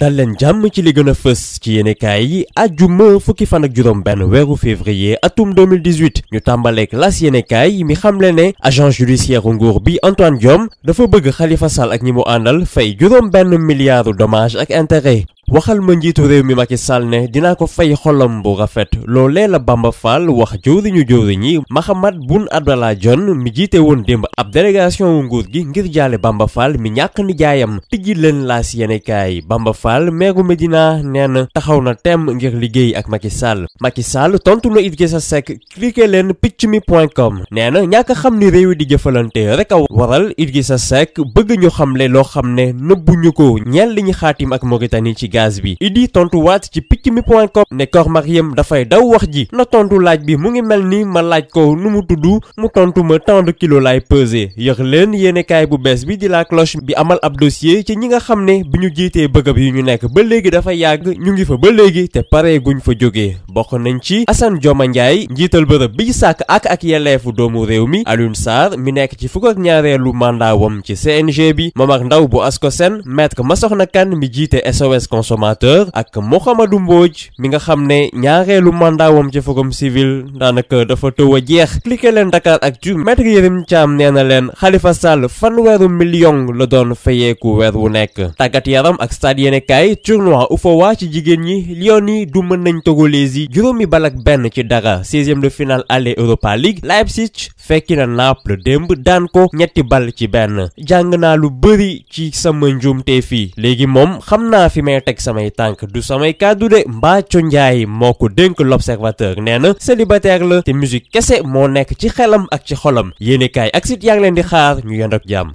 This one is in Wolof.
dal leen jàmm ci li gën a fës ci yéenekaay yi àjjuma fukki fan ak juróom benn weeru février atum 2018 ñu tàmbaleek las yéenekaay mi xamle ne agent judiciaire nguur bi Antoine Diome dafa bëgg Khalifa Sall ak ñi mu àndal fay juróom benn milliard dommage ak intérêt. waxal ma njiitu réew mi Macky Sall ne dinaa ko fay xolam bu rafet loolee la Bamba Fall wax jëwriñu yi Mahammed Boun Abdallah Dionne mi jiite woon démb ab délégation wu nguur gi ngir jaale Bamba Fall mi ñàkk nijaayam tijji leen laas yéenekaay Bamba Fall meeru Médina nee na taxaw na temm ngir liggéey ak Macky Sall tontu na Idrissa Seck cliquer leen piccmi.com nee na ñàkk xam ni réew di jëfalante rek a waral Idrissa Seck bëgg ñu xamle loo xam ne nëbbuñu ko ñeel li ñu xaatim ak Mauritanie ci gaz bi Idi tontu waat ci piccmi.com ne Kor Mariam dafay daw wax ji na tontu laaj bi mu ngi mel ni ma laaj ko nu mu tudd mu tontu ma tant de kilos laay peser yëx leen yéenekaay bu bees bi di La Cloche bi amal ab dossier ci ñi nga xam ne bi ñu jiitee bëgëb yi ñu nekk ba léegi dafa yàgg ñu ngi fa ba léegi te pare guñ fa jógee bokk nañ ci Assane Dioma Ndiaye njiital bërëb bi sàkk ak yelleefu doomu réew mi Alioune Sarr mi nekk ci fukk ak ñaareelu mandat wam ci CNG bi Momar Ndaw bu Ascosen maître Massokhna Kane mi jiite SOS consommateur ak Mouhamadou Mbodj mi nga xam ne ñaareelu mandat wam ci forum civil daanaka dafa tëw a jeex cliquer leen Dakaractu maître Yérim Thiam nee na leen Khalifa Sall fanweeru million la doon fayeeku weer wu nekk tàggat yaram ak stade yéenekaay tournoi UFOA ci jigéen ñi Lions yi du mën nañ Togolese yi juróomi bal ak benn ci dara 16e de finale aller Europa League Leipzig fekki na Naples démb daan ko ñetti bal ci benn jàng naa lu bëri ci sama njuumte fii léegi moom xam naa fi may teg samay tànk du samay kàddu de Mbathio Ndiaye moo ko dénk l'Observateur nee na célibataire la te musique kese moo nekk ci xelam ak ci xolam yéenekaay ak site yaa ngi leen di xaar ñu yend ak jàmm